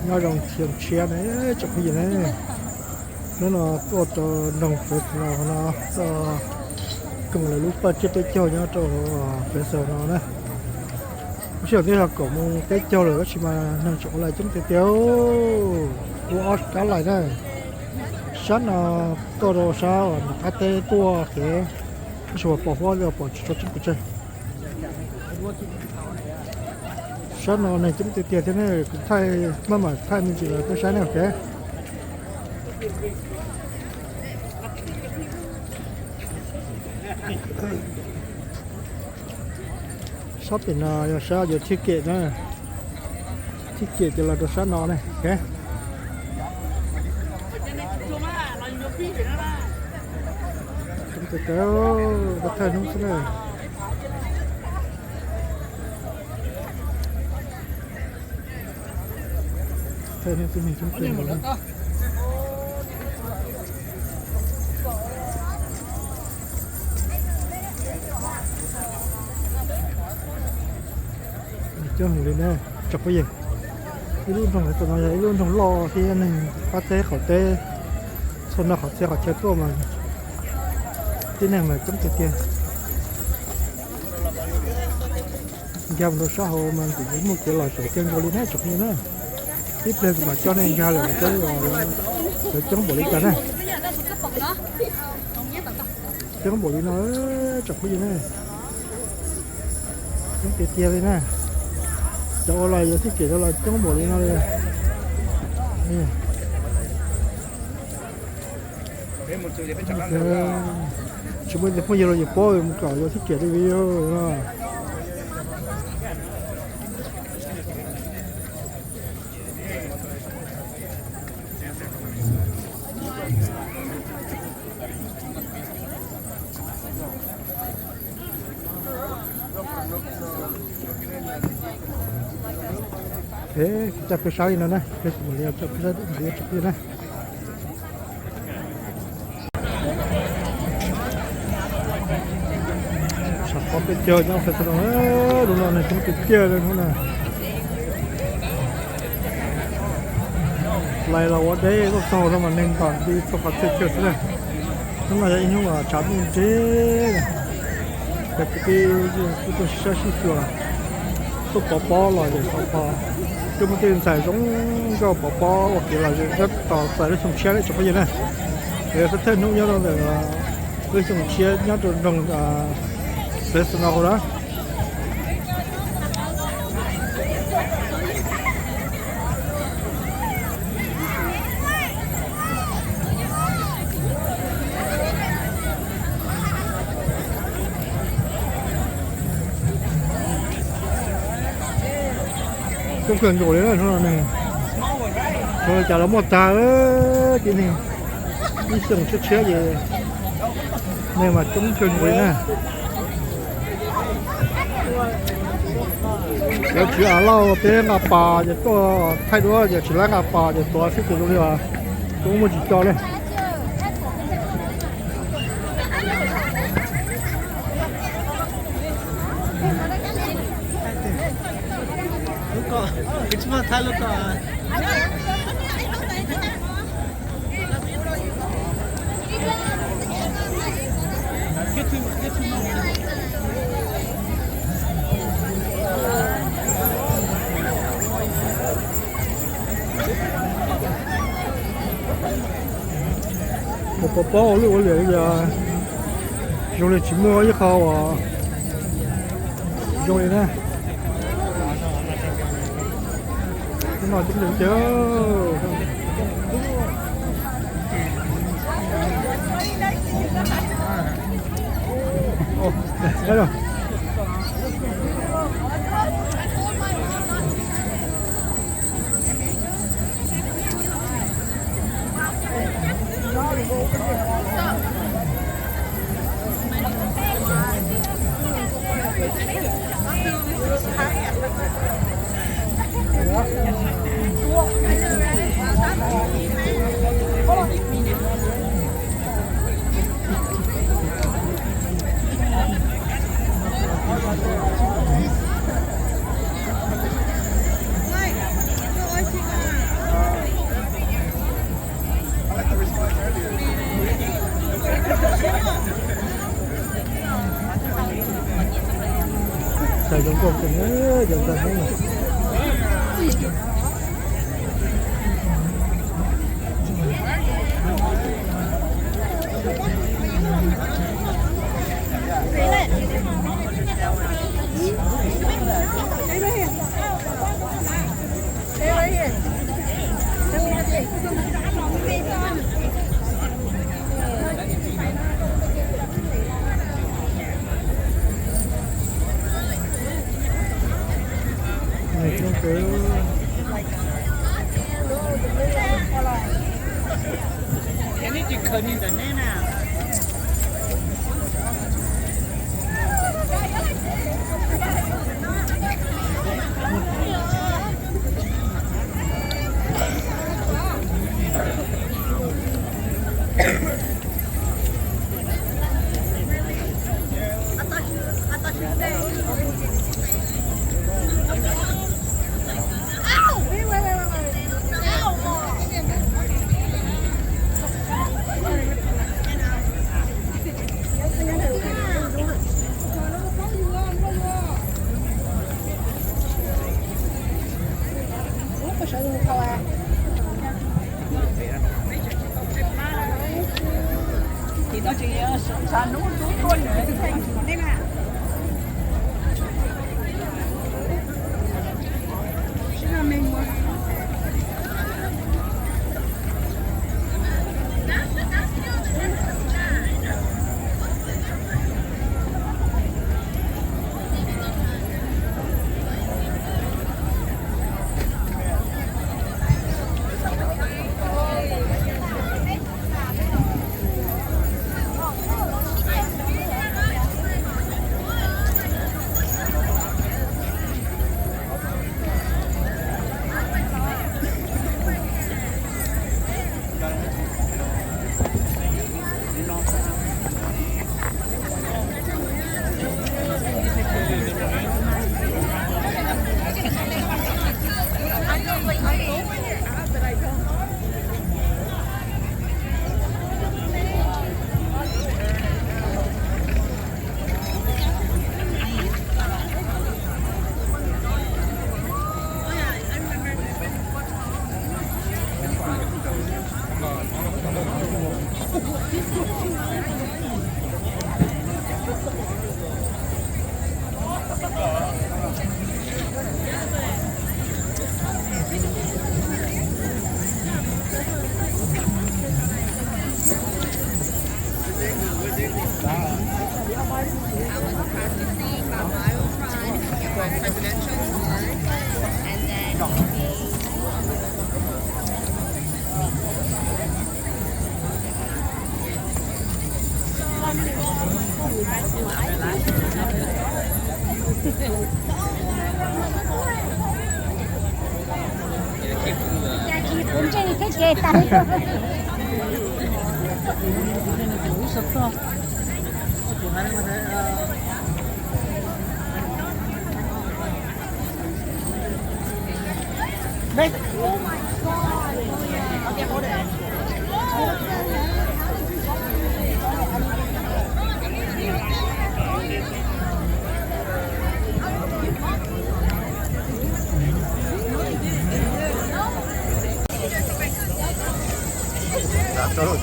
Nyob zoo xyoo tshiab ne tsoom phooj ywg ne, hnub no tuaj rau nroog Fresno no, tuaj koom lawv lub paj tsiab peb caug nyob rau Fresno no na. Lub sij hawm twb yog kaum moos peb caug lawm tab sis mas neeg tseem ua line coob tiag tiag, ua ob kab line na. Sab no tuaj rau sab uas nram qab teb tuaj kev, tab sis uas pom huab pom tsis tshua tseeb pes tsawg. Sab no neeg coob tiag tiag thiab ne, kuv thaij maj mam thaij me ntsis los peb saib ne, ok. Sab pem no yog sab yuav ticket na, ticket ces los rau sab no ne, ok. Coob tiag tiag, thaij hnub xwb na. Thaij hnub xwb neeg coob kawg nkaus li. Coob heev li na tsoom phooj ywg. Ib lub nroog Fresno no yog ib lub nroog loj thiab neeg qab teb qaum teb, txhua noj qhov txhia qhov chaw tuaj mas tib neeg mas coob tiag tiag. Nkag mus rau sab hauv mas ntim muaj kev lom zem kawg nkaus li na tsoom phooj ywg na. Ib pliag kuv mam coj nej nkag lawm seb lawv coob npaum li cas na. Coob npaum li no tsoom phooj ywg na. Coob tiag tiag li na. Cov ua line yuav ticket rau los coob npaum li no li. Tsis muaj ib tug phooj ywg los yuav paub mus kom yuav ticket li no. Coj peb sab li no na, peb tus mam li coj peb sab tus mam li tsoom phooj ywg na. Tshav qhuav peb caug nyob Fresno, lub no neeg coob tiag tiag li hnub no. Line los ua deb tuaj txog no mas neeg ntom nti txog qhov txhia chaw xwb na. Hnub no yog ib hnub uas tshav ntuj nrig, cov kwv tij kuj tuaj sib sab sib xyuas, tuaj pov pob lom zem pov pob, tuaj muaj tej ntxhais zoo nkauj pov pob ua kev lom zem nyob tos txais lub xyoo tshiab tsoom phooj ywg na. Yog thawj hnub nyob rau ntawm lub xyoo tshiab nyob rau nroog Fresno na. Coob kawg nkaus li na hnub no ne. Ua li cas los muaj tag, tib neeg ib xyoo tshiab tshiab ces neeg mas coob kawg nkaus li na. Lawv tsis av lauj, peb nqa pas ces tuaj thaij duab ces tsis laib nqa pas ces tuav xwb ces zoo li os, coob muaj tsis co li. Mus pov pob ua lwj ua liam li cas zoo li tsis muaj ib qho uas zoo li na. Hnub no coob tiag tiag.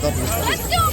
Let's go.